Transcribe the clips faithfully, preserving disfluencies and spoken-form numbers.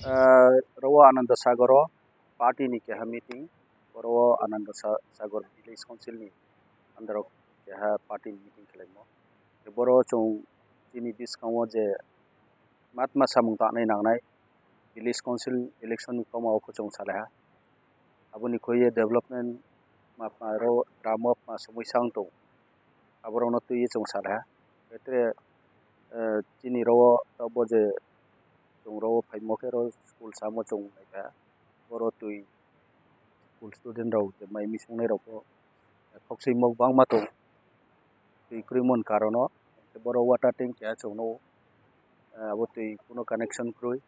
Ah, oro o Ananda Sagor o party ni keha meeting, oro o Ananda Sa-, Sagor Village Council ni under o keha party ni meeting khelaimo. Boro chwng chini bwskango je matma samung tangnai nangnai Village Council election ni koma o chwng salaiha. Aboni khuye development matma ro gramo ma somoi sang tong. Aborokno twiwi chwng salaiha. Betre, eh, chini oro o tabuk je chwng oro o phaimo khe oro school samo chwng naikha. Oro twi school student rok je mai misung nai rok bo khok swimo bangma tong. Twi kwrwi mon karon o boro water tank keha chwng nw, eh, abo twi kuno connection kwrwi.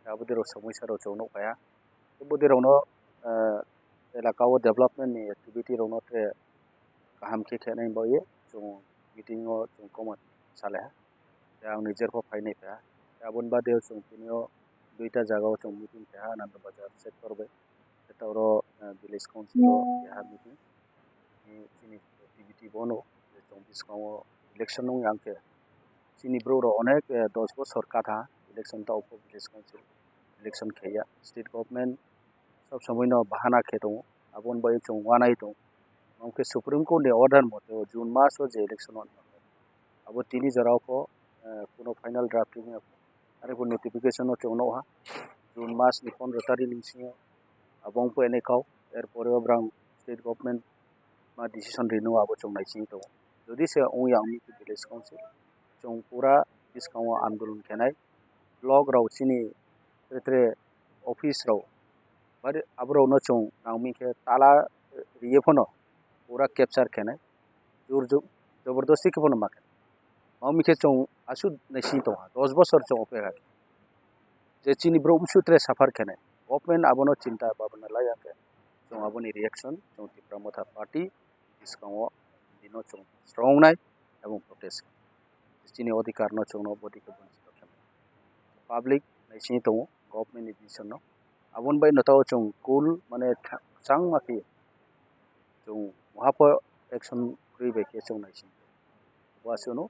Abo twi rok somoi sa rok chwng nw kaya. Tei bwtwi rokno, eh, elaka o development ni activity rokno tre kaham khe khenai bagwi chwng meeting o chwng koma salaiha. Tei ang nijer pho phainai phaia. Tei aboni bade o chwng tini o duita jaga o chwng meeting kaiha Ananda Bazar sector bai. Tei oro, eh, village council o keha meeting. Tei chini activity bono je chwng bwskango election wng yang khe chini borok rok onek, eh, dos bosor katha election ta o village council election khaiya. State government sob somoi no bahana khe tongo, aboni bagwi chwng uanai tongo. Omo khe Supreme Court ni order mote o June mas o je election wng abo tini jora o pho, eh, kuno final draft wngya. Aroni bo notification o chwng nukha June mas ni pondro tarik ni bisingo abo wng phainai kau. Erpore o bwrang state government ma decision rinw abo chwng naising tongo. Jodi se wng ya wngwi khe village council chwng pura bwskango andolon khenai. Block rok chini tre tre office rok bari aborokno chwng nangmani khe tala riye phano pura capture khenai. Jor jor-, jobordosti khe phano ma khe. Omo khe chwng aswk naising tongkha, dos bosor chwng opekha. Je chini borok msu tre suffer khenai. Government abono chinta bhabna laiya khe chwng aboni reaction chwng Tipra Motha Party bwskango bino chwng srongnai ebong protest. Chini odhikar no chwngno bodi khe bonchito khenai. Public naising tongo government ni decision no. Aboni bai no tao chwng cool mane tha-, changma khe chwng muhapho action kwrwi bai khe chwng naising. Bo aswkno